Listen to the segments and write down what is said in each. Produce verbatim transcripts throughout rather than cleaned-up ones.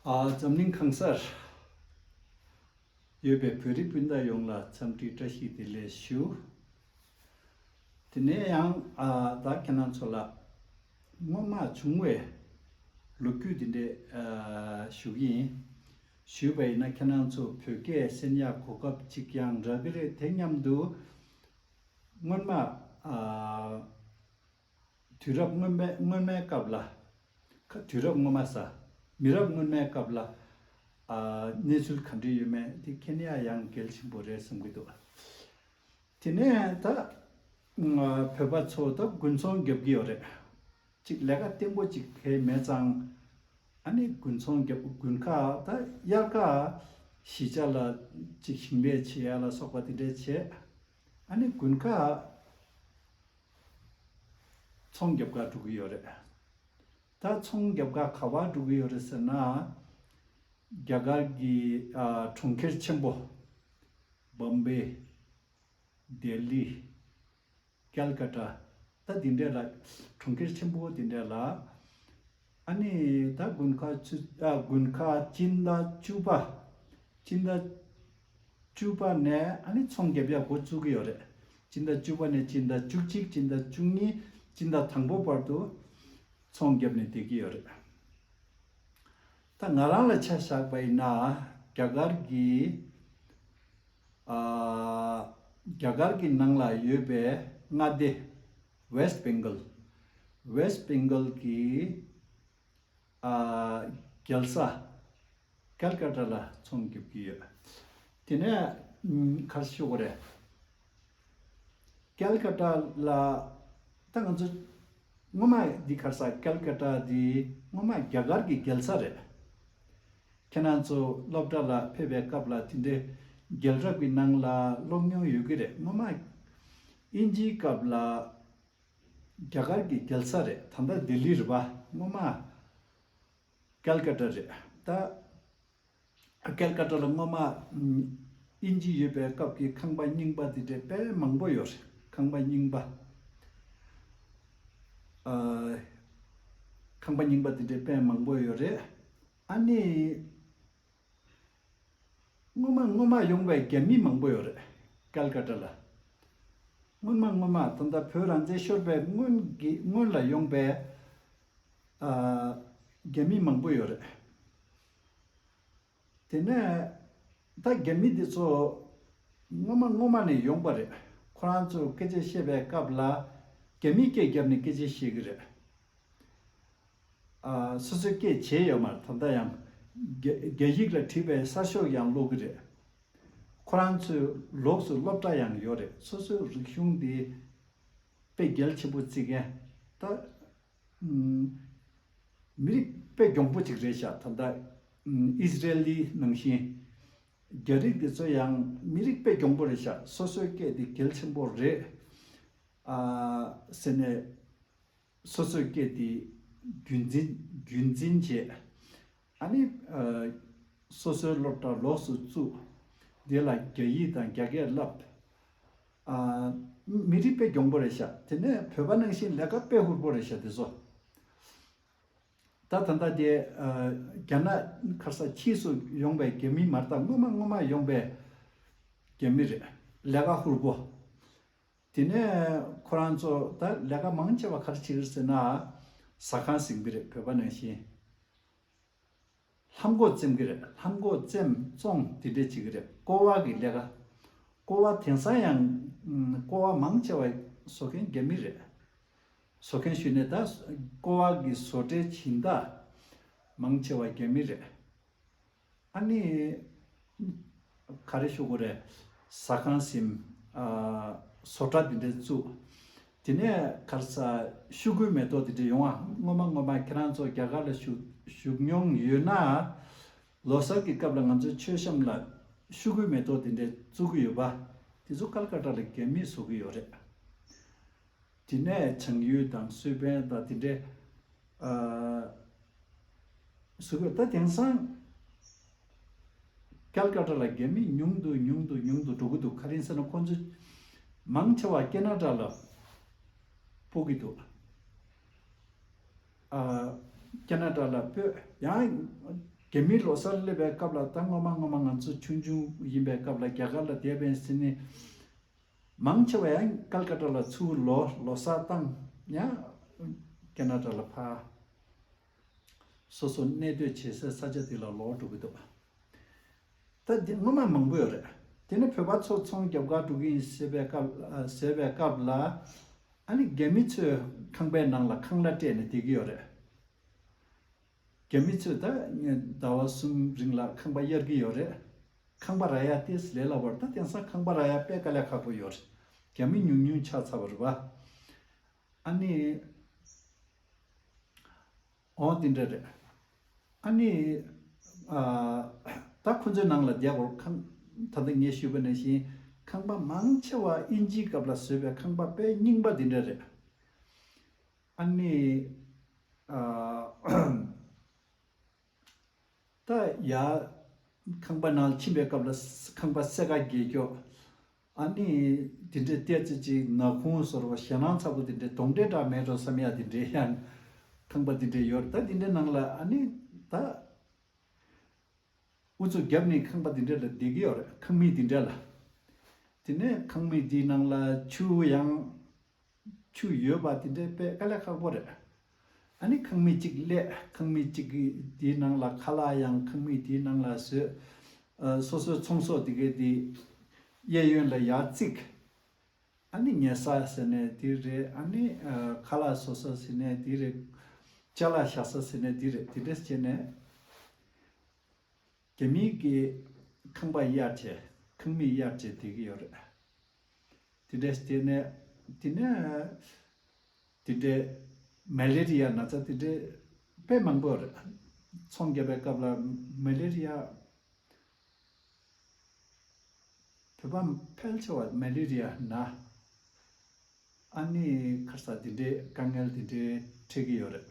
ཨ། འཛམ་གླིང་གང་སར་ཡོད་པའི་བོད་རིགས་སྤུན་ཟླ་ཡོངས་ལ་འཚམས་འདྲི་བཀྲ་ཤིས་བདེ་ལེགས་ཞུ། དེ་ནས་ཡང་ཨ་ད་ཁྱེད་རང་ཚོ་ལ་སྔོན་མ་བྱུང་བའི་ལོ་རྒྱུས་དེ་འདྲས་ཨ་ཞུ་གི་ཡིན། ཞུས་པ་ཡིན་ན་ཁྱེད་རང་ཚོ་བོད་སྐད་གསན་ཡག་གོ་སྐབས་ཅིག་ཀྱང་རག་གི་རེད། དེ་མཉམ་དུ་སྔོན་མ་ཨ་དུས་རབས་སྔོན་མའི་སྔོན་མའི་སྐབས་ལ། ཁ་དུས་རབས་སྔོན་མ་ས། མི་རབས་སྔོན་མའི་སྐབས་ལ་ཨ་གནས་ཚུལ་ག་འདྲ་ཡོད་མེད་དེ་མཁྱེན་ཡག་ཡང་གལ་ཆེན་པོ་རེད་བསམ་གྱི་འདུག། དེ་ནས་ད་ང་བོད་པ་ཚོ་ད་དགུན་ཚོང་རྒྱབ་ཀྱི་ཡོད་རེད། ཅིག་ལས་ཀ་བརྟན་པོ་ཅིག་གས་མེད་ཙང་ཨ་ནི་དགུན་ཚོང་རྒྱབ། དགུན་ཁ་ད་དབྱར་ཁ་གཞིས་ཆགས་ལ་ཅིག་ཞིང་ལས་བྱེད་ཡ་ལ་སོགས་པ་དེ་འདྲས་བྱས། ཨ་ནི་དགུན་ཁ་ཚོང་རྒྱབ་ག་འགྲོ་གི་ཡོད་རེད། ད་ཚོང་རྒྱབ་ག་ག་པར་འགྲོ་གི་ཡོད་རེད་ཟེར་ན། རྒྱ་གར་གྱི་ཨ་གྲོང་ཁྱེར་ཆེན་པོ། བམ་བེ། ལྡི་ལི། ཀལ་ཀ་ཏ། ད་འདི་འདྲས་ལ། གྲོང་ཁྱེར་ཆེན་པོ་འདི་འདྲས་ལ། ཨ་ནི་ད་དགུན་ཁ་ཆུ། ཨ་དགུན་ཁ་སྤྱི་ཟླ་བཅུ་པ། སྤྱི་ཟླ་བཅུ་པ་ནས་ཨ་ནི་ཚོང་རྒྱབ་ཡག་འགོ་བཙུགས་ཀྱི་ཡོད་རེད། སྤྱི་ཟླ་བཅུ་པ་ནས་སྤྱི་ཟླ་བཅུ་གཅིག། སྤྱི་ཟླ་བཅུ་གཉིས། སྤྱི་ཟླ་དང་པོ་བར་དུ་ཚོང་བརྒྱབ་ནས་བསྡད་ཀྱི་ཡོད་རེད། ད་ང་རང་ལ་ཆ་བཞག་པ་ཡིན་ན་རྒྱ་གར་གྱི་ཨ་རྒྱ་གར་གྱི་ནང་ལ་ཡོད་པའི་མངའ་སྡེ་West Bengal། West Bengal གྱི་ཨ་རྒྱལ་ས་ཀལ་ཀ་ཏ་ལ་ཚོང་རྒྱབ་ཀྱི་ཡོད། དེ་ནས་ཨམ་ག་རེ་ཞུ་དགོས་རེད། ཀལ་ཀ་ཏ་ལ་ད་ང་ཚོ་སྔོན་མ་འདི་ག་རེ་ཟ། ཀལ་ཀ་ཏ་འདི་སྔོན་མ་རྒྱ་གར་གྱི་རྒྱལ་ས་རེད། ཁྱེད་རང་ཚོ་སློབ་གྲྭ་ལ་ཕེབས་པའི་སྐབས་ལ་དེ་འདྲའི་རྒྱལ་རབས་ཀྱི་ནང་ལ་སློབ་མྱོང་ཡོད་ཀྱི་རེད། སྔོན་མ་དབྱིན་ཇིའི་སྐབས་ལ་རྒྱ་གར་གྱི་རྒྱལ་ས་རེད། ད་ལྟ་ལྡི་ལི་རེད་པ། སྔོན་མ་ཀལ་ཀ་ཏ་རེད། ད་ཀལ་ཀ་ཏ་ལ་སྔོན་མ་ཨམ་དབྱིན་ཇི་ཡོད་པའི་སྐབས་ཀྱི་ཁང་པ་རྙིང་པ་དེ་འདྲའི་དཔེ་མང་པོ་ཡོད་རེད། ཁང་པ་རྙིང་པ། ཨ་ཁང་པ་རྙིང་པ་དེ་འདྲའི་དཔེ་མང་པོ་ཡོད་རེད། ཨ་ནི་སྔོན་མ་སྔོན་མ་ཡོང་བའི་རྒྱ་མི་མང་པོ་ཡོད་རེད། ཀལ་ཀ་ཏ་ལ། སྔོན་མ་སྔོན་མ་ད་ལྟ་བོད་རང་བཙན་ཤོར་བའི་སྔོན་གྱི་སྔོན་ལ་ཡོང་པའི་ཨ་རྒྱ་མི་མང་པོ་ཡོད་རེད། དེ་ནས་ད་རྒྱ་མི་འདི་ཚོ་སྔོན་མ་སྔོན་མ་ནས་ཡོང་པ་རེད། ཁོ་རང་ཚོ་སྐད་ཆ་བཤད་པའི་སྐབས་ལ་རྒྱ་མིའི་སྐད་བརྒྱབ་ནས་སྐད་ཆ་བཤད་ཀྱི་རེད། ཨ་སོ་སོའི་སྐད་བྱས་ཡོད་མ་རེད། ད་ལྟ་ཡང་རྒྱ་རྒྱ་ཡིག་ལ་བྲིས་པའི་གསར་ཤོག་ཡང་ཀློག་གི་རེད། ཁོ་རང་ཚོའི་ལོགས་སུ་སློབ་གྲྭ་ཡང་ཡོད་རེད། སོ་སོའི་རིག་གཞུང་འདི་དཔེ་གལ་ཆེན་པོ་བརྩི་མཁན། ད་ཨམ་མི་རིགས་དཔེ་གྱོང་པོ་ཅིག་རེད་ཤག། ད་ལྟ་ཨམ་ཨིས་ར་ཨེལ་ནང་བཞིན་རྒྱ་རིགས་འདི་ཚོ་ཡང་མི་རིགས་དཔེ་གྱོང་པོ་རེད་ཤག། སོ་སོའི་སྐད་འདི་གལ་ཆེན་པོ་རེད་ཨ་ཟེར་ནས་སོ་སོའི་སྐད་འདི་རྒྱུན་འཛིན་རྒྱུན་འཛིན་བྱས། ཨ་ནི་ཨ་སོ་སོའི་སློབ་གྲྭ་ལོགས་སུ་བཙུགས། དེ་ལ་རྒྱ་ཡིག་དང་རྒྱ་སྐད་བསླབས། ཨ་མི་རིགས་དཔེ་གྱོང་པོ་རེད་ཤག། དེ་ནས་བོད་པ་ནང་བཞིན་ལས་ཀ་དཔེ་ཧུར་པོ་རེད་ཤག། དེ་ཚོ་ད་ད་ལྟ་དེ་ཨ་རྒྱ་ནག་ག་རེ་ཟ་ཕྱིས་སུ་ཡོང་པའི་རྒྱ་མི་མ་རེད། ད་སྔོན་མ་སྔོན་མ་ཡོང་པའི་རྒྱ་མི་རེད། ལས་ཀ་ཧུར་པོ། དེ་ནས་ཁོ་རང་ཚོ་ད་ལས་ཀ་མང་ཆེ་བ་ག་རེ་བྱེད་ཀྱི་རེད་ཟེར་ན། ཟ་ཁང་ཟིན་གྱི་རེད། བོད་པ་ནང་བཞིན། ལྷམ་གོག་བཙེམ་གྱི་རེད། ལྷམ་གོག་བཙེམ་བཙོང་དེ་འདྲས་བྱེད་ཀྱི་རེད། ཀོ་བ་གི་ལས་ཀ། ཀོ་བ་དེང་སང་ཡང་ཀོ་བ་མང་ཆེ་བ་བཟོ་མཁན་རྒྱ་མི་རེད། བཟོ་མཁན་ཞུས་ནས་ད་ཀོ་བ་གི་བཟོ་གྲྭའི་སྦྱིན་བདག་མང་ཆེ་བ་རྒྱ་མི་རེད། ཨ་ནི་ག་རེ་ཞུ་དགོས་རེད། ཟ་ཁང་ཟིན། ཨ་བཟོ་གྲྭ་འདི་འདྲ་བཙུགས། དེ་ནས་ག་རེ་ཟ་ཤོག་གུའི་མེ་ཏོག་འདི་འདྲ་ཡོང་བ། སྔོན་མ་སྔོན་མ་ཁྱེད་རང་ཚོ་རྒྱ་གར་ལ་བཞུགས་བཞུགས་མྱོང་ཡོད་ན། ལོ་གསར་གྱི་སྐབས་ལ་ང་ཚོའི་མཆོད་བཤམས་ལ་ཤོག་གུའི་མེ་ཏོག་འདི་འདྲ་བཙུགས་ཀྱི་ཡོད་པ། དེ་ཚོ་ཀལ་ཀ་ཏ་ལ་རྒྱ་མིས་བཟོ་གི་ཡོད་རེད། དེ་ནས་བྱང་ཡུལ་དང་སུའེ་ཏེན་དང་དེ་འདྲའི་ཨ་བཟོ་གི་ཡོད། ད་དེང་སང་ཀལ་ཀ་ཏ་ལ་རྒྱ་མི་ཉུང་དུ་ཉུང་དུ་ཉུང་དུ་འགྲོ་གི་འདུག། ག་རེ་ཡིན་ཟེར་ན་ཁོང་ཚོ་མང་ཆེ་བ་ཁེ་ན་ཌ་ལ་སྤོ་གི་འདུག། ཨ་ཁེ་ན་ཌ་ལ་སྤོས། ཡང་ རྒྱ་མིའི་ལོ་གསར་སླེབས་པའི་སྐབས་ལ། ད་སྔོན་མ་སྔོན་མ་ང་ཚོ་ཆུང་ཆུང་ཡིན་པའི་སྐབས་ལ་རྒྱ་གར་ལ་བསྡད་པའི་ཟིན་ནི། མང་ཆེ་བ་ཡང་ཀལ་ཀ་ཏ་ལ་ཚུར་ལོ་ལོ་གསར་བཏང་ཡང་ཁེ་ན་ཌ་ལ་ཕར་སོ་སོ་གནས་སྡོད་བྱེད་སའི་ས་ཆ་དེ་ལ་ལོག་འགྲོ་གི་འདུག་ད་འདི་སྔོན་མ་མང་པོ་ཡོད་རེད། དེ་ནས་བོད་པ་ཚོ་ཚོང་རྒྱབ་གར་འགྲོ་གི་ཡིན་ཟེར་བའི་སྐབས་ཟེར་བའི་སྐབས་ལ། ཨ་ནི་རྒྱ་མི་ཚོས་ཁང་པའི་ནང་ལ་ཁང་གླ་སྤྲད་ནས་བསྡད་ཀྱི་ཡོད་རེད། རྒྱ་མི་ཚོས་ད་ཟླ་བ་གསུམ་རིང་ལ་ཁང་པ་གཡར་གྱི་ཡོད་རེད། ཁང་པ་རག་ཡ་ཏོག་ཙམ་ལས་སླ་པོ་རེད། ད་དེང་སང་ཁང་པ་རག་ཡ་དཔེ་དཀའ་ལས་ཁག་པོ་ཡོད་རེད། རྒྱ་མི་ཉུང་ཉུང་ཆགས་ཚར་བ་རེད་པ། ཨ་ནི། འོ་དེ་འདྲ་རེད། ཨ་ནི། ཨ། ད་ཁོ་ཚོའི་ནང་ལ་བསྡད་ཡོད་ཁང་། ད་ལྟ་ངས་ཞུས་པ་ནང་བཞིན་ཁང་པ་མང་ཆེ་བ་དབྱིན་ཇིའི་སྐབས་ལ་བཟོས་པའི་ཁང་པ་དཔེ་རྙིང་པ་དེ་འདྲ་རེད། ཨ་ནི། ཨ། ད་ཡར་ཁང་པ་ནང་ཕྱིན་པའི་སྐབས་ལ་ཁང་པ་སེར་ཀ་གྱེས་ཀྱོག་ཨ་ནི་དེ་འདྲའི་ཏོག་ཙམ་ཅིག་ནག་ཁུང་བཟོ་འདྲ་བ། ཞེད་སྣང་ཚ་པོ་དེ་འདྲའི་གདོན་འདྲེ་འདྲ་མེད་འགྲོ་བསམ་ཡ་དེ་འདྲའི་ཡང་ཁང་པ་དེ་འདྲའི་ཡོད་རེད། ད་དེ་འདྲའི་ནང་ལ་ཨ་ནི་ད་ཨུ་ཚུགས་བརྒྱབ་ནས་ཁང་པ་དེ་འདྲ་ལ་བསྡད་ཀྱི་ཡོད་རེད། ཁང་མིག་དེ་འདྲ་ལ། དེ་ནས་ཁང་མིག་དེའི་ནང་ལ་ཆུ་ཡང་ཆུ་ཡོད་པ་དེ་འདྲའི་དཔེ་དཀའ་ལས་ཁག་པོ་རེད། ཨ་ནི་ཁང་མིག་གཅིག་སླེབས། ཁང་མིག་གཅིག་གི་དེའི་ནང་ལ་ཁ་ལག་ཡང་ཁང་མིག་དེའི་ནང་ལ་བཟོས། ཨ། སོ་སོའི་ཚོང་ཟོག་དེ་གའི་དེ་གཡས་གཡོན་ལ་ཡར་བརྩིགས། ཨ་ནི་ཉལ་ས་ཟེར་ནས་དེ་རེད། ཨ་ནི། ཨ། ཁ་ལག་བཟོ་ས་ཟེར་ནས་དེ་རེད། ཅ་ལག་བཞག་ས་ཟེར་ནས་དེ་རེད། དེ་འདྲས་བྱས་ནས། རྒྱ་མིའི་གི་ཁང་པ་གཡར་བྱས། ཁང་མིག་གཡར་བྱས་བསྡད་ཀྱི་ཡོད་རེད། དེ་འདྲས་བྱས་ནས། དེ་ནས་དེ་འདྲའི་མ་ལེ་རི་ཡ་ན་ཚ་དེ་འདྲའི་དཔེ་མང་པོ་རེད། ཚོང་རྒྱབ་པའི་སྐབས་ལ་མ་ལེ་རི་ཡ། བོད་པ་ཕལ་ཆེ་བ་མ་ལེ་རི་ཡ་ན། ཨ་ནི་ཁར་ས་དེ་འདྲའི་དཀའ་ངལ་དེ་འདྲའི་འཕྲད་ཀྱི་ཡོད་རེད།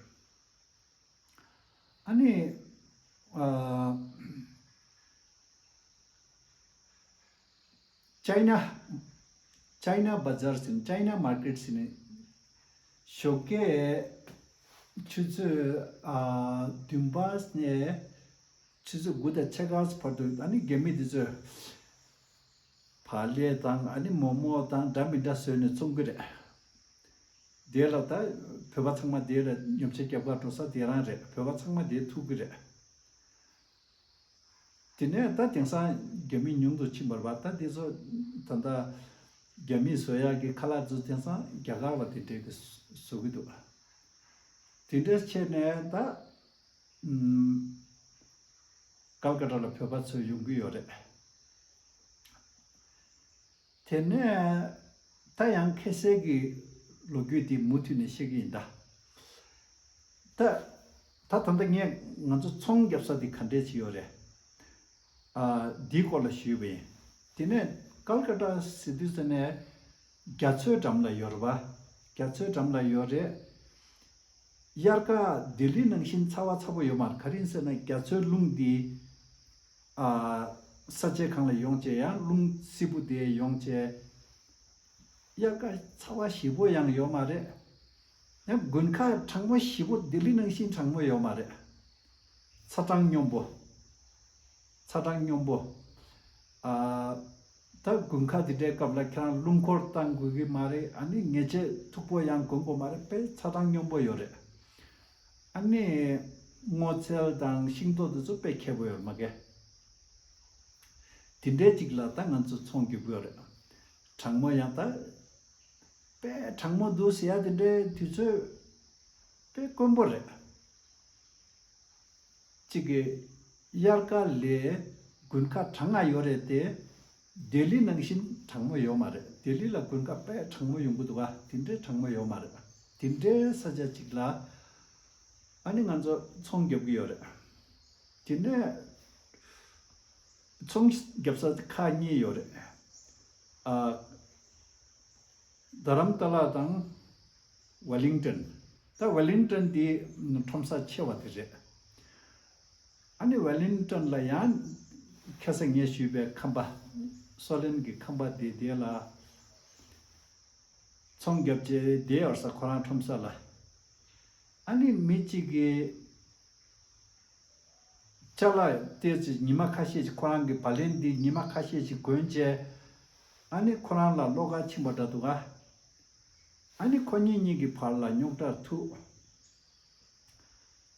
ཨ་ནི། ཨ། ཅའི་ན། ཅའི་ན་བ་ཛར་ཟེར་ནས། ཅའི་ན་མར་ཀེཊ་ཟེར་ནས། ཞོགས་ཀས་ཆུ་ཚོད། ཨ། བདུན་པ་ནས་ཆུ་ཚོད་དགུ་དང་ཕྱེད་ཀ་བར་དུ། ཨ་ནི་རྒྱ་མི་འདི་ཚོས་བག་ལེབ་དང་། ཨ་ནི་མོག་མོག་དང་འདྲ་མི་འདྲ་བཟོས་ནས་བཙོང་གི་རེད། དེ་ལ་ད་བོད་པ་ཚང་མ་དེ་ལ་ཉོ་ཆ་རྒྱབ་གར་འགྲོ་ས་དེ་རང་རེད། བོད་པ་ཚང་མ་དེ་ཐུག་གི་རེད། དེ་ནས་ད་དེང་སང་རྒྱ་མི་ཉུང་དུ་ཕྱིན་པ་རེད་པ། ད་དེ་ཚོ་ད་ལྟ་རྒྱ་མིས་བཟོ་ཡག་གི་ཁ་ལག་ཚོ་དེང་སང་རྒྱ་གར་བ་དེ་འདྲས་ཀྱིས་བཟོ་གི་འདུག་དེ་འདྲས་བྱས་ནས་ད། ཨུམ། ཀལ་ཀ་ཏ་ལ་བོད་པ་ཚོ་ཡོང་གི་ཡོད་རེད། དེ་ནས་ད་ཡང་ཁ་སང་གི་ལོ་རྒྱུས་དེ་མུ་མཐུད་ནས་བཤད་ཀྱི་ཡིན་ད། ད་ད་ད་ལྟ་ངས་ང་ཚོ་ཚོང་རྒྱབ་ས་དེ་ག་འདྲས་ཅིག་ཡོད་རེད། ཨ། འདིའི་སྐོར་ལ་ཞུས་པ་ཡིན། དེ་ནས་ཀལ་ཀ་ཏ་ཟེར་དུས་ཙ་ནས་རྒྱ་མཚོའི་འགྲམ་ལ་ཡོད་རེད་པ། རྒྱ་མཚོའི་འགྲམ་ལ་ཡོད་རེད། དབྱར་ཁ་ལྡི་ལི་ནང་བཞིན་ཚ་བ་ཚ་པོ་ཡོད་མ་རེད། ག་རེ་ཡིན་ཟེར་ན་རྒྱ་མཚོའི་རླུང་འདི། ཨ། ས་ཆའི་སྒང་ལ་ཡོང་བྱས། ཡང་རླུང་བསིལ་པོ་དེ་ཡོང་བྱས། དབྱར་ཁ་ཚ་བ་ཞེ་པོ་ཡང་ཡོད་མ་རེད། ཡང་དགུན་ཁ་གྲང་མོ་ཞེ་པོ། ལྡི་ལི་ནང་བཞིན་གྲང་མོ་ཡོད་མ་རེད། ཚ་གྲང་སྙོམས་པོ། ཚ་གྲང་སྙོམས་པོ། ཨ། ད་དགུན་ཁ་དེ་འདྲའི་སྐབས་ལ་ཁྱེད་རང་རླུང་འཁོར་བཏང་དགོས་ཀྱི་མ་རེད། ཨ་ནི་ཉལ་ཆས་མཐུག་པོ་ཡང་གོན་དགོས་མ་རེད། དཔེ་ཚ་གྲང་སྙོམས་པོ་ཡོད་རེད། ཨ་ནི་སྔོ་ཚལ་དང་ཤིང་ཏོག་དེ་ཚོ་དཔེ་མཁས་པོ་ཡོད་རེད་མ་གས། དེ་འདྲའི་ཅིག་ལ་ད་ང་ཚོ་ཚོང་རྒྱག་གི་ཡོད་རེད། གྲང་མོ་ཡང་ད་དཔེ་གྲང་མོ་འདུག་ཟེར་ཡ་དེ་འདྲའི་དུས་ཚོད་དཔེ་དཀོན་པོ་རེད། གཅིག་གི་དབྱར་ཁ་ལས་དགུན་ཁ་གྲང་ང་ཡོད་རེད་དེ། ལྡི་ལི་ནང་བཞིན་གྲང་མོ་ཡོད་མ་རེད། ལྡི་ལི་ལ་དགུན་ཁ་དཔེ་གྲང་མོ་ཡོང་གི་འདུག་ག་དེ་འདྲའི་གྲང་མོ་ཡོད་མ་རེད། དེ་འདྲའི་ས་ཆ་གཅིག་ལ་ཨ་ནི་ང་ཚོ་ཚོང་རྒྱབ་ཀྱི་ཡོད་རེད། དེ་ནས་ཚོང་རྒྱབ་ས་ཁག་གཉིས་ཡོད་རེད། ཨ། རྡ་རམ་ས་ལ་དང་ཝེ་ལིང་ཊོན། ད་ཝེ་ལིང་ཊོན་འདི་ཁྲོམ་ས་ཆེ་བ་དེ་རེད། ཨ་ནི་ཝེ་ལིང་ཊོན་ལ་ཡང་ཁ་སང་ངས་ཞུས་པའི་ཁང་པ། སོ་ལན་གྱི་ཁང་པ་དེ། དེ་ལ་ཚོང་རྒྱབ་བྱས་བསྡད་ཡོད་ས། ཁོ་རང་ཁྲོམ་ས་ལ། ཨ་ནི་མི་གཅིག་གིས་ ཅ་ལག་ཏོག་ཙམ་ཉི་མ་ཁ་ཤས་ཤིག་ཁོ་རང་གི་བ་ལན་འདི་ཉི་མ་ཁ་ཤས་ཤིག་གོན་བྱས། ཨ་ནི་ཁོ་རང་ལ་བློ་ཁ་ཕྱིན་པ་འདྲ་འདུག་ག་ཨ་ནི་ཁོ་གཉིས་གཉིས་ཀྱི་བར་ལ་རྙོག་དྲ་ཐུག་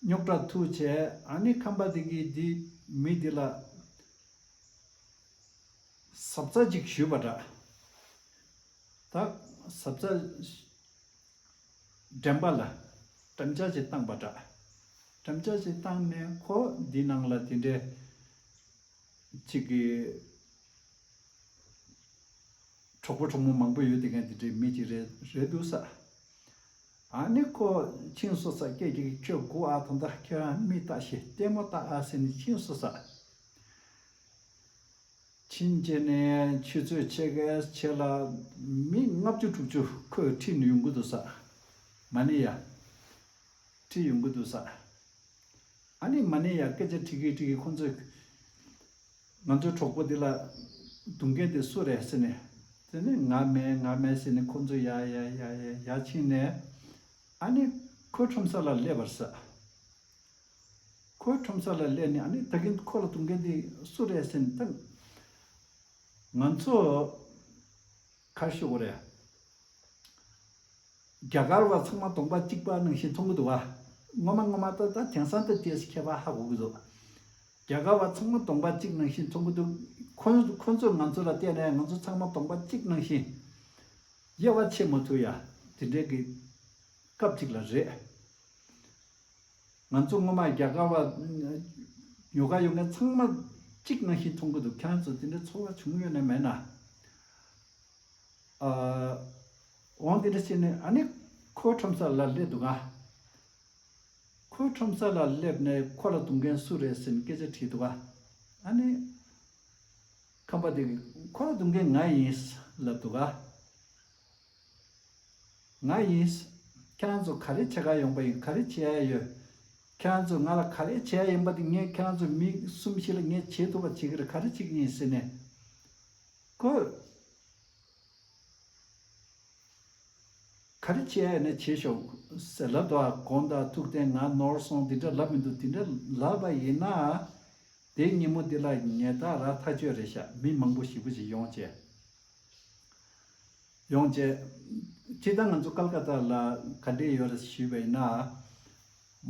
རྙོག་དྲ་ཐུག་བྱས། ཨ་ནི་ཁམས་པ་དེ་གིས་འདི་མི་འདི་ལ་ཟབ་རྩ་ཅིག་ཞུས་པ་འདྲ། ད་ཟབ་རྩ་འགྲན་པ་ལ་འགྲམ་ལྕག་ཅིག་བཏང་པ་འདྲ། འགྲམ་ལྕག་ཅིག་བཏང་ནས་ཁོ་འདི་ནང་ལ་དེ་འདྲའི་ཅིག་གི་གྲོགས་པོ་གྲོགས་མོ་མང་པོ་ཡོད་དེ་མཁན་དེ་འདྲའི་མི་ཅིག་རེད་རེད་འདུག་ས། ཨ་ནི་ཁོ་ཕྱིན་སོང་ས། སྐད་ཅིག་ཁྱོད་སྒུག་ཨ། ད་ལྟ་ཁྱོད་རང་མི་ལྟ་ཤེས། ལྟད་མོ་ལྟ་ཨ་ཟེར་ནས་ཕྱིན་སོང་ས། ཕྱིན་བྱས་ནས་ཆུ་ཚོད་ཕྱེད་ཀའི་ཕྱེད་ལ་མི་ལྔ་བཅུ་དྲུག་ཅུ་ཁོས་ཁྲིད་ནས་ཡོང་གི་འདུག་ས། མ་ཎི་ཡ། ཁྲིད་ཡོང་གི་འདུག་ས། ཨ་ནི་མ་ཎི་ཡ་སྐད་ཆ་དྲིས་ཀྱི་དྲིས་ཀྱི་ཁོ་ཚོས། ང་ཚོའི་གྲོགས་པོ་འདི་ལ་རྡུང་མཁན་དེ་སུ་རེད་ཟེར་ནས། དེ་ནས་ང་མིན་ང་མིན་ཟེར་ནས་ཁོ་ཚོ་ཡར་ཡར་ཡར་ཡར་ཡར་ཕྱིན་ནས། ཨ་ནི་ཁོའི་ཁྲོམ་ས་ལ་སླེབས་པར་ས། ཁོའི་ཁྲོམ་ས་ལ་སླེབས་ནས། ཨ་ནི་ད་གིན་ཁོ་ལ་རྡུང་མཁན་དེ་སུ་རེད་ཟེར་ནས་ད། ང་ཚོ་ག་རེ་ཞུ་དགོས་རེད། རྒྱ་གར་བ་ཚང་མ་གདོང་པ་གཅིག་པ་ནང་བཞིན་མཐོང་གི་འདུག་བ། ངོ་མ་ངོ་མ་ད་ད་དེང་སང་ད་དེས་ཁྱད་པར་ཧ་གོ་གི་འདུག་རྒྱ་གར་བ་ཚང་མ་གདོང་པ་གཅིག་ནང་བཞིན་མཐོང་གི་འདུག་ཁོ་ཁོ་ཚོས་ང་ཚོ་ལ་བལྟས་ནས་ང་ཚོ་ཚང་མ་གདོང་པ་གཅིག་ནང་བཞིན་དབྱེ་བ་ཕྱེ་མ་ཐུབ་ཡ། དེ་འདྲའི་གི་སྐབས་གཅིག་ལ་རེད། ང་ཚོ་སྔོན་མ་རྒྱ་གར་བ་ཉོ་ག་ཡོང་མཁན་ཚང་མ་གཅིག་ནང་བཞིན་མཐོང་གི་འདུག་ཁྱེད་རང་ཚོ་དེ་འདྲའི་ཚོར་བ་བྱུང་ཡོད་ན་མེད་ན། ཨ། འོང་དེ་འདྲ་བྱས་ནས་ཨ་ནི་ཁོའི་ཁྲོམ་ས་ལ་སླེབས་འདུག་ག་ཁོའི་ཁྲོམ་ས་ལ་སླེབས་ནས་ཁོ་ལ་རྡུང་མཁན་སུ་རེད་ཟེར་ནས་སྐད་ཆ་དྲིས་འདུག་ག་ཨ་ནི་ཁམས་པ་དེ་གིས་ཁོ་ལ་རྡུང་མཁན་ང་ཡིན་ལབ་འདུག་ག་ང་ཡིན། ཁྱེད་རང་ཚོ་ག་རེ་བྱེད་ག་ཡོང་པ་ཡིན། ག་རེ་བྱེད་ཡ་ཡོད། ཁྱེད་རང་ཚོ་ང་ལ་ག་རེ་བྱེད་ཡ་ཡིན་པ་དེ་ངས་ཁྱེད་རང་ཚོ་མི་གསུམ་བཞི་ལ་ངས་བྱེད་ཐུབ་པ་བྱེད་ཀྱི་རེད། ག་རེ་བྱེད་ཀྱི་ཡིན་ཟེར་ནས། ཁོས་ག་རེ་བྱེད་ཡ་ཡོད་ན་བྱེད་ཤོག་ཟེར་ལབ་འདུག་ཨ། དགོངས་དག་ཐུགས་བརྟན་ང་ནོར་སོང་འདི་འདྲ་ལབ་མི་འདུག་དེ་འདྲ་ལབ་པ་ཡིན་ན། དེ་ཉིན་མོ་འདི་ལ་ཉེས་རྡུང་ར་ཐག་ཆོད་རེད་ཤག་མི་མང་པོ་ཞེ་པོ་ཅིག་ཡོང་བྱས། ཡོང་བྱས། སྤྱིར་བཏང་ང་ཚོ་ཀལ་ཀ་ཏ་ལ་ག་འདྲས་ཡོད་རེད་ཞུས་པ་ཡིན་ན།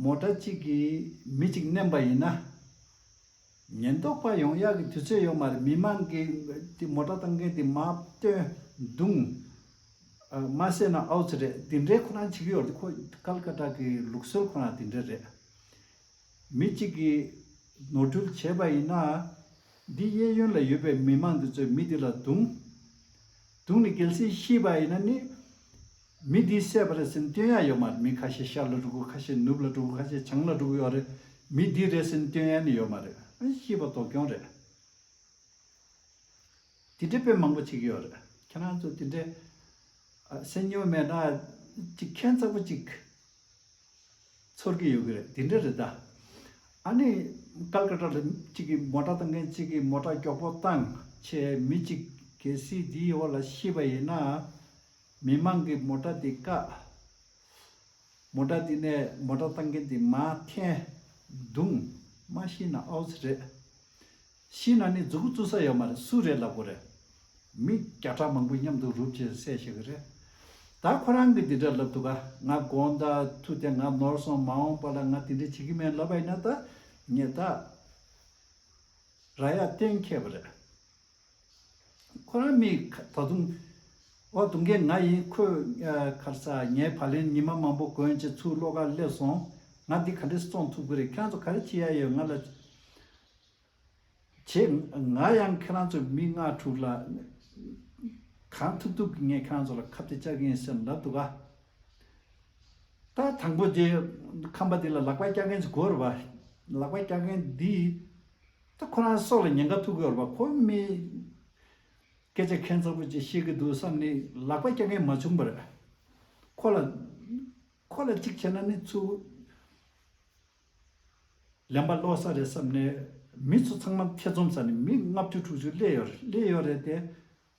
མོ་ཊ་གཅིག་གིས་མི་གཅིག་མནན་པ་ཡིན་ན། ཉེན་རྟོག་པ་ཡོང་ཡག་གི་དུས་ཚོད་ཡོད་མ་རེད། མི་མང་གིས་དེ་མོ་ཊ་བཏང་མཁན་དེ་མར་བཏོན་བརྡུང་། མ་བསད་ན་ཨའུ་ཚི་རེད། དེ་འདྲའི་ཁོ་རང་བྱེད་ཀྱི་ཡོད་རེད། ཁོ་ཀལ་ཀ་ཏ་གི་ལུགས་སྲོལ་ཁོ་རང་དེ་འདྲ་རེད། མི་གཅིག་གིས་ནོར་འཁྲུལ་བྱས་པ་ཡིན་ན། འདི་གཡས་གཡོན་ལ་ཡོད་པའི་མི་མང་འདི་ཚོས་མི་འདི་ལ་རྡུང་། རྡུང་ནས་གལ་སྲིད་ཤི་བ་ཡིན་ན་ནི། མི་འདིས་བསད་པ་རེད་ཟེར་ནས་སྟོན་ཡ་ཡོད་མ་རེད། མི་ཁ་ཤས་ཤར་ལ་འགྲོ་གི། ཁ་ཤས་ནུབ་ལ་འགྲོ་གི། ཁ་ཤས་བྱང་ལ་འགྲོ་གི་ཡོད་རེད། མི་འདི་རེད་ཟེར་ནས་སྟོན་ཡ་ནི་ཡོད་མ་རེད། ཤི་བ་སྡུག་གྱོང་རེད། དེ་འདྲའི་དཔེ་མང་པོ་བྱེད་ཀྱི་ཡོད་རེད། ཁྱེད་རང་ཚོ་དེ་འདྲའི་ཨ་སེམས་མྱོང་མེད་ན་ཅིག་ཁྱད་མཚར་པོ་ཅིག་ཚོར་གྱི་ཡོད་ཀྱི་རེད། དེ་འདྲ་རེད་ད། ཨ་ནི་ཀལ་ཀ་ཏ་ལ་གཅིག་གིས་མོ་ཊ་བཏང་མཁན་གཅིག་གིས་མོ་ཊ་མགྱོགས་པོ་བཏང་བྱས་མི་གཅིག་གལ་སྲིད་དེའི་འོག་ལ་ཤི་བ་ཡིན་ན། མི་མང་གིས་མོ་ཊ་དེ་བཀག་མོ་ཊ་དེ་ནས་མོ་ཊ་བཏང་མཁན་དེ་མར་འཐེན། བརྡུང་། མ་ཤི་ན་ཨའུ་ཚི་རེད། ཤི་ན་ནི་མཛུ་གུ་བཙུགས་ས་ཡོད་མ་རེད། སུ་རེད་ལབ་དགོས་རེད། མི་བརྒྱ་ཕྲག་མང་པོ་མཉམ་དུ་རུབ་བྱས་བསད་བཞག་གི་རེད། ད་ཁོ་རང་གིས་འདི་འདྲ་ལབ་འདུག་ག་ང་དགོངས་དག་ཐུགས་བརྟན། ང་ནོར་སོང་། མ་འོངས་པ་ལ་ང་དེ་འདྲ་བྱེད་ཀྱི་མེད་ལབ་པ་ཡིན་ན། ད་ངས་ད་ར་ཡ་གཏན་འཁེལ་བ་རེད། ཁོ་རང་མི་ད་དུང་། འོ་རྡུང་མཁན་ང་ཡིན། ཁོས་ཨ་ག་རེ་ཟ། ངའི་བ་ལན་ཉི་མ་མང་པོ་གོན་བྱས་ཚུར་བློ་ཁ་སླེབས་སོང་། ང་འདི་ག་འདྲས་སེ་བཙོང་ཐུབ་ཀྱི་རེད། ཁྱེད་རང་ཚོ་ག་རེ་བྱེད་ཡ་ཡོད་ང་ལ། བྱེད། ང་ཡང་ཁྱེད་རང་ཚོ་མི་ལྔ་དྲུག་ལ་གང་ཐུབ་ཐུབ་ཀྱིས་ངས་ཁྱེད་རང་ཚོ་ལ་ཁ་གཏད་བཅག་གི་ཡིན་ཟེར་ལབ་འདུག་ག་ད་དང་པོ་དེ་ཁམས་པ་དེ་ལ་ལག་པ་བཀྱག་མཁན་ཞིག་དགོས་རེད་པ། ལག་པ་བཀྱག་མཁན་འདི་ད་ཁོ་རང་སྲོག་ལ་ཉེན་ཁ་ཐུག་གི་ཡོད་རེད་པ། ཁོ་མི་སྐད་ཆ་ཁྱད་མཚར་པོ་ཅིག་བཤད་ཀྱི་འདུག་བསམ་ནས་ལག་པ་བཀྱག་མཁན་མ་བྱུང་བ་རེད། ཁོ་ལ་ཁོ་ལ་གཅིག་བྱས་ན་ནི་ཚུར་ལན་པ་སློག་ས་རེད་བསམ་ནས། མི་ཚོ་ཚང་མ་ཐེ་ཚོམ་ཟ་ནས་མི་ལྔ་བཅུ་དྲུག་ཅུ་སླེབས་ཡོད་རེད། སླེབས་ཡོད་རེད་དེ།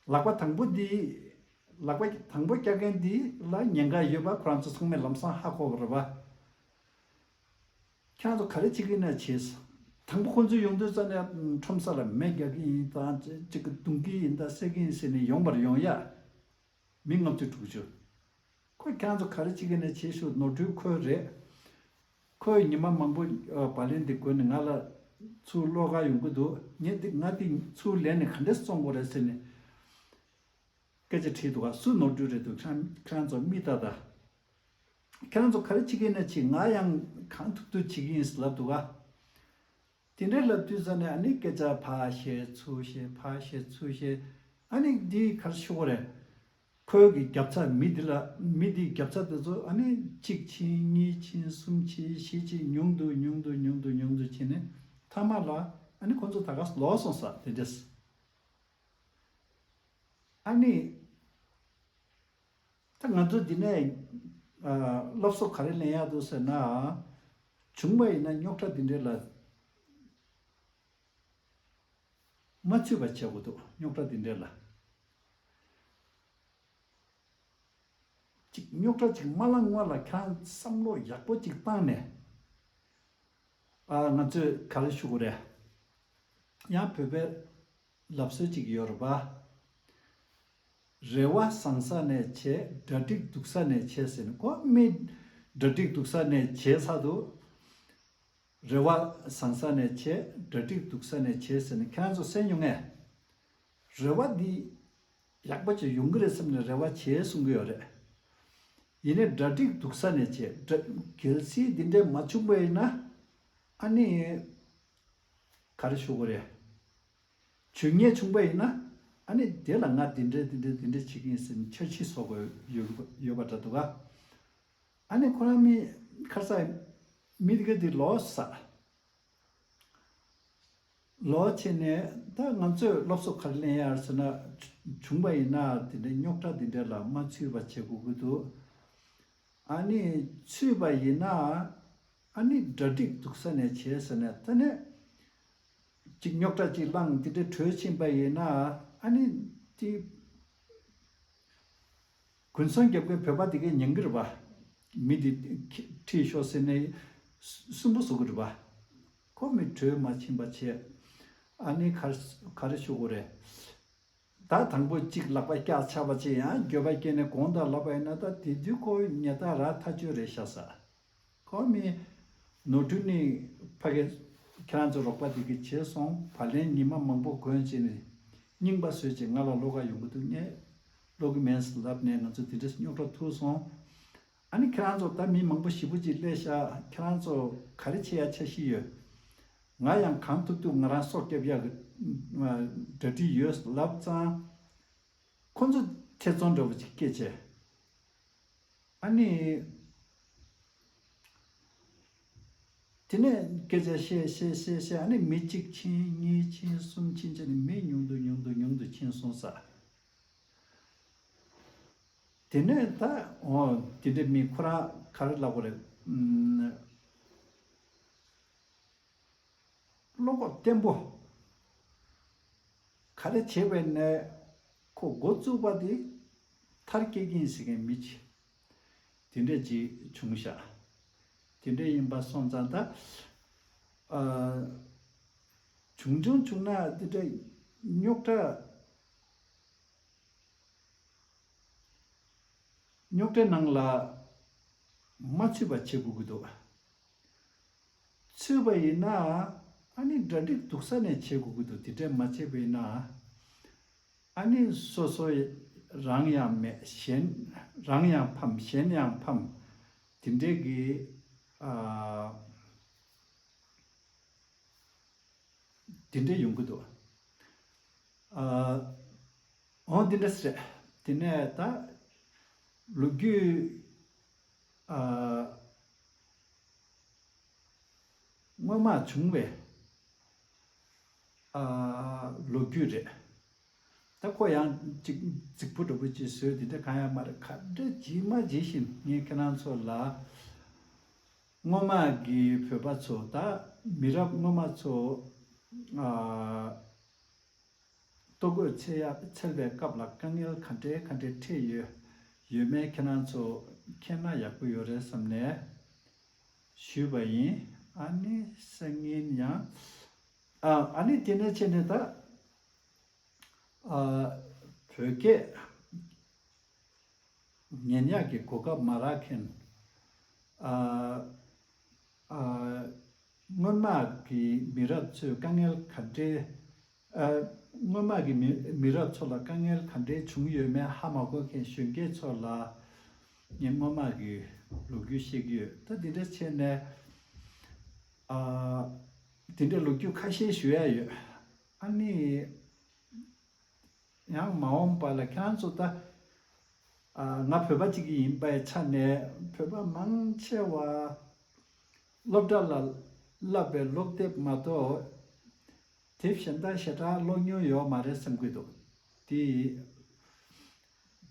ལག་པ་དང་པོ་འདི། ལག་པ་དང་པོ་བཀྱག་མཁན་འདི་ལ་ཉེན་ཁ་ཡོད་པ་ཁོ་རང་ཚོ་ཚང་མས་ལམ་སང་ཧ་གོ་བ་རེད་པ། ཁྱེད་རང་ཚོ་ག་རེ་བྱེད་ཀྱི་ཡིན་ན་བྱེད། དང་པོ་ཁོ་ཚོ་ཡོང་དུས་ཙ་ནས་ཁྲོམ་ས་ལ་མེ་རྒྱག་གི་ཡིན་དང་ཅིག་གི་རྡུང་གི་ཡིན་དང་བསད་ཀྱི་ཡིན་ཟེར་ནས་ཡོང་བར་ཡོང་ཡ། མི་ལྔ་བཅུ་དྲུག་ཅུ། ཁོས་ཁྱེད་རང་ཚོ་ག་རེ་བྱེད་ཀྱི་ནས་བྱེད་ཤོག་ནོར་འཁྲུལ་ཁོའི་རེད། ཁོས་ཉི་མ་མང་པོ་བ་ལན་འདི་དགོས་ནས་ང་ལ་ཚུར་བློ་ཁ་ཡོང་གི་འདུག་ངས་འདི་ང་འདི་ཚུར་ལེན་ནས་ག་འདྲས་བཙོང་དགོས་རེད་ཟེར་ནས་སྐད་ཆ་དྲིས་འདུག་ག་སུ་ནོར་འཁྲུལ་རེད་འདུག་ཁྱེད་རང་ཚོ་མིག་ལྟ་ད། ཁྱེད་རང་ཚོ་ག་རེ་བྱེད་ཀྱི་ཡིན་ན་བྱེད། ང་ཡང་གང་ཐུབ་ཐུབ་བྱེད་ཀྱི་ཡིན་ལབ་འདུག་ག་དེ་འདྲའི་ལབ་དུས་ཙ་ནས་ཨ་ནི་སྐད་ཆ་ཕར་བཤད་ཚུར་བཤད་ཕར་བཤད་ཚུར་བཤད། ཨ་ནི་འདི་གར་ཤོག་རེད། ཁོའི་གི་རྒྱབ་ཚ་མི་འདི་ལ་མི་འདིའི་རྒྱབ་ཚ་དེ་ཚོ་ཨ་ནི་གཅིག་ཕྱིན་གཉིས་ཕྱིན་གསུམ་ཕྱིན་བཞི་ཕྱིན་ཉུང་དུ་ཉུང་དུ་ཉུང་དུ་ཉུང་དུ་ཕྱིན་ནས་མཐའ་མ་ལ་ཨ་ནི་ཁོ་ཚོ་ད་ག་ལོག་སོང་ས་དེ་འདྲས། ཨ་ནི། ད་ང་ཚོ་འདི་ནས་ཨ་སློབ་གསོ་ག་རེ་ལེན་ཡག་འདུག་ཟེར་ན། བྱུང་བ་ཡིན་ན་རྙོག་དྲ་འདི་འདྲའི་ལ་མ་ཚུད་པ་བྱེད་དགོས་འདུག་རྙོག་དྲ་འདི་འདྲའི་ལ། ཅིག་རྙོག་དྲ་ཅིག་མ་ལངས་སྔོན་ལ་ཁྱེད་རང་བསམ་བློ་ཡག་པོ་ཅིག་བཏང་ནས། ཨ་ང་ཚོས་ག་རེ་ཞུ་དགོས་རེད། ཡང་བོད་པའི་ལབ་སྲོལ་ཅིག་ཡོད་རེད་པ། རེ་བ་བཟང་ས་ནས་བྱེད། གྲ་སྒྲིག་སྡུག་ས་ནས་བྱེད་ཟེར་ནས་ཁོ་མི་གྲ་སྒྲིག་སྡུག་ས་ནས་བྱེད་ཚར་འདུག་རེ་བ་བཟང་ས་ནས་བྱེད། གྲ་སྒྲིག་སྡུག་ས་ནས་བྱེད་ཟེར་ནས་ཁྱེད་རང་ཚོ་གསན་མྱོང་ངས། རེ་བ་འདི་ཡག་པོ་ཅིག་ཡོང་གི་རེད་བསམ་ནས་རེ་བ་བྱེད་གསུང་གི་ཡོད་རེད། ཡིན་ནའི་གྲ་སྒྲིག་སྡུག་ས་ནས་བྱེད། གལ་སྲིད་འདི་འདྲས་མ་བྱུང་བ་ཡིན་ན་ཨ་ནི་ག་རེ་ཞུ་དགོས་རེད། བྱུང་ཉེན་བྱུང་པ་ཡིན་ན་ཨ་ནི་དེ་ལ་ང་འདི་འདྲས་འདི་འདྲས་འདི་འདྲས་བྱེད་ཀྱི་ཡིན་ཟེར་ནས་འཆར་གཞི་བཟོ་དགོས་ཡོད་ཡོད་པ་འདྲ་འདུག་ག་ཨ་ནི་ཁོ་རང་མི་ཁ་སང་མི་དེ་ག་དེ་ལོག་ས། ལོག་བྱས་ནས་ད་ང་ཚོས་སློབ་གསོ་ག་རེ་ལེན་ཡག་ཟེར་ན། བྱུང་བ་ཡིན་ན་དེ་འདྲའི་རྙོག་དྲ་དེ་འདྲ་ལ་མ་ཚུད་པ་བྱེད་དགོས་ཀྱི་འདུག་ཨ་ནི་ཚུད་པ་ཡིན་ན་ཨ་ནི་གྲ་སྒྲིག་སྡུག་ས་ནས་བྱས་ཟེར་ནས་ད་ནས་ཅིག་རྙོག་དྲ་ཅིག་བསླངས་དེ་འདྲ་གྲོལ་ཕྱིན་པ་ཡིན་ན་ཨ་ནི་དེ། གུན་སོང་རྒྱབ་མཁན་བོད་པ་དེ་གས་ཉན་གི་རེད་པ། མི་དེ་ཁྲིད་ཤོག་ཟེར་ནས་སུན་པོ་བཟོ་གི་རེད་པ། ཁོ་མི་གྲོས་མ་ཕྱིན་པ་བྱས། ཨ་ནི་ག་རེ་ག་རེ་ཞུ་དགོས་རེད། ད་དང་པོ་གཅིག་ལག་པ་བཀྱག་ཆག་པ་བྱས་ཡང་འགྱོད་པ་སྐྱེས་ནས་དགོངས་དག་ལབ་པ་ཡིན་ན་ད་དེ་དུས་ཁོ་ཉལ་ཐ་ར་ཐ་ཆོད་རེད་ཤག་ས། ཁོ་མི་ནོར་འཁྲུལ་ནི་ཕ་གི་ཁྱེད་རང་ཚོ་རོགས་པ་དེ་གི་བྱས་སོང་བ་ལན་ཉི་མ་མང་པོ་གོན་བྱས་ནས་རྙིང་པ་བཟོས་བྱས་ང་ལ་བློ་ཁ་ཡོང་གི་འདུག་ངས་བློ་གི་མེད་ལབ་ནས་ང་ཚོ་དེ་འདྲས་རྙོག་དྲ་ཐུག་སོང་། ཨ་ནི་ཁྱེད་རང་ཚོ་ད་མི་མང་པོ་ཞེ་པོ་ཅིག་སླེབས་ཤག་ཁྱེད་རང་ཚོ་ག་རེ་བྱེད་ཡ་འཆར་གཞི་ཡོད། ང་ཡང་གང་ཐུབ་ཐུབ་ང་རང་སྲོག་སྐྱོབ་ཡག་གི་གྲ་སྒྲིག་ཡོད་ལབ་ཙང་། ཁོ་ཚོ་ཐེ་ཚོམ་འདྲ་བོ་ཅིག་སྐྱེས་བྱས། ཨ་ནི། དེ་ནས་སྐད་ཆ་བཤད་བཤད་བཤད་བཤད་ཨ་ནི་མི་གཅིག་ཕྱིན་གཉིས་ཕྱིན་གསུམ་ཕྱིན་བྱས་ནས་མི་ཉུང་དུ་ཉུང་དུ་ཉུང་དུ་ཕྱིན་སོང་ས། དེ་ནས་ད་འོ་དེ་འདྲའི་མི་ཁོ་རང་ག་རེ་ལབ་དགོས་རེད། ཨུམ། བློ་ཁོག་བརྟན་པོ། ག་རེ་བྱས་པས་ནས་ཁོ་འགོ་བཙུགས་པ་དེ་མཐར་སྐྱེལ་གྱིན་ཟེར་མཁན་མི་གཅིག་དེ་འདྲས་ཅིག་བྱུང་ཤག་དེ་འདྲས་ཡིན་པ་སོང་ཙང་ད། ཨ། བྱུང་བྱུང་བྱུང་ན་དེ་འདྲས་རྙོག་དྲ། རྙོག་དྲའི་ནང་ལ་མ་ཚུད་པ་བྱེད་དགོས་ཀྱི་འདུག་ཚུད་པ་ཡིན་ན་ཨ་ནི་གྲ་སྒྲིག་སྡུག་ས་ནས་བྱེད་དགོས་ཀྱི་འདུག་དེ་འདྲས་མ་བྱས་པ་ཡིན་ན་ཨ་ནི་སོ་སོ་རང་ཡང་མེད་གཞན་རང་ཡང་ཕམ་གཞན་ཡང་ཕམ་དེ་འདྲས་ཀྱི་ཨ། དེ་འདྲ་ཡོང་གི་འདུག་ཨ། འོ་དེ་འདྲ་ཟེར། དེ་ནས་ད་ལོ་རྒྱུས་ཨ། སྔོན་མ་བྱུང་བའི་ཨ། ལོ་རྒྱུས་རེད། ད་ཁོ་ཡང་ཅིག་རྫིག་པོ་འདྲ་པོ་ཅིག་བཟོས་དེ་འདྲ་གང་ཡང་མ་རེད། ག་འདྲ་ཇི་མ་ཇི་བཞིན་ངས་ཁྱེད་རང་ཚོ་ལ། སྔོན་མ་གི་བོད་པ་ཚོ་ད་མི་རབས་སྔོན་མ་ཚོ་ཨ། ལྟོ་གོས་འཚོལ་ཡ་འཚོལ་བའི་སྐབས་ལ་དཀའ་ངལ་ག་འདྲའི་ག་འདྲའི་འཕྲད་ཡོད་ཡོད་མེད་ཁྱེད་རང་ཚོ་མཁྱེན་ན་ཡག་པོ་ཡོད་རེད་བསམ་ནས་ཞུས་པ་ཡིན། ཨ་ནི་སང་ཉིན་ཡང་། ཨ་ཨ་ནི་དེ་ནས་བྱས་ནས་ད། ཨ་བོད་སྐད་ཉན་ཡག་གི་གོ་སྐབས་མ་རག་མཁན། ཨ་ཨ་སྔོན་མ་གི་མི་རབས་ཚོས་དཀའ་ངལ་ག་འདྲའི། ཨ་སྔོན་མ་གི་མི་མི་རབས་ཚོ་ལ་དཀའ་ངལ་ག་འདྲའི་བྱུང་ཡོད་མེད་ཧ་མ་གོ་མཁན་གཞོན་སྐྱེས་ཚོ་ལ་ངས་སྔོན་མ་གི་ལོ་རྒྱུས་བཤད་ཀྱི་ཡོད། ད་འདི་འདྲ་བྱས་ནས། ཨ་དེ་འདྲའི་ལོ་རྒྱུས་ཁ་ཤས་ཞུ་ཡ་ཡོད། ཨ་ནི་ཡང་མ་འོངས་པ་ལ་ཁྱེད་རང་ཚོ་ད། ཨ་ང་བོད་པ་གཅིག་ཡིན་པའི་ཆ་ནས་བོད་པ་མང་ཆེ་བ་སློབ་གྲྭ་ལ་བསླབ་པའི་ཀློག་དེབ་མ་གཏོགས་དེབ་གཞན་དག་ཞེ་དྲག་ཀློག་མྱོང་ཡོད་མ་རེད་བསམ་གྱི་འདུག་དེ་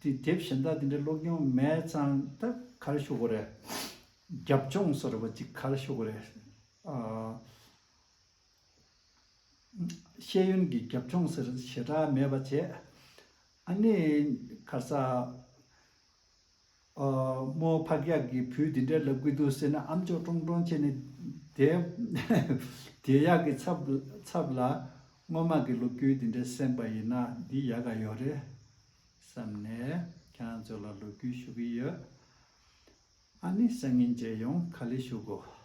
དེ་དེབ་གཞན་དག་དེ་འདྲ་ཀློག་མྱོང་མེད་ཙང་ད་ག་རེ་ཞུ་དགོས་རེད། རྒྱབ་ལྗོངས་ཟེར་བ་ཅིག་ག་རེ་ཞུ་དགོས་རེད། ཨ། ཤེས་ཡོན་གྱི་རྒྱབ་ལྗོངས་ཟེར་ཞེ་དྲག་མེད་པ་བྱས། ཨ་ནི་ག་རེ་ཟ། ཨ་མོ་ཕག་སྐྱག་གི་བུ་འདི་འདྲ་ལབ་ཀྱི་འདུག་ཟེར་ན་ཨམ་ཅོག་ཀྲོང་ཀྲོང་བྱས་ནས་དེ་དེ་ཡག་གི་ཚབ་ཚབ་ལ་སྔོན་མ་གི་ལོ་རྒྱུས་འདི་འདྲ་གསན་པ་ཡིན་ན་འདི་ཡག་ག་ཡོད་རེད་བསམ་ནས་ཁྱེད་རང་ཚོ་ལ་ལོ་རྒྱུས་ཞུ་གི་ཡོད། ཨ་ནི་སང་ཉིན་མཇལ་ཡོང་། ག་ལེ་ཞུ་གོ།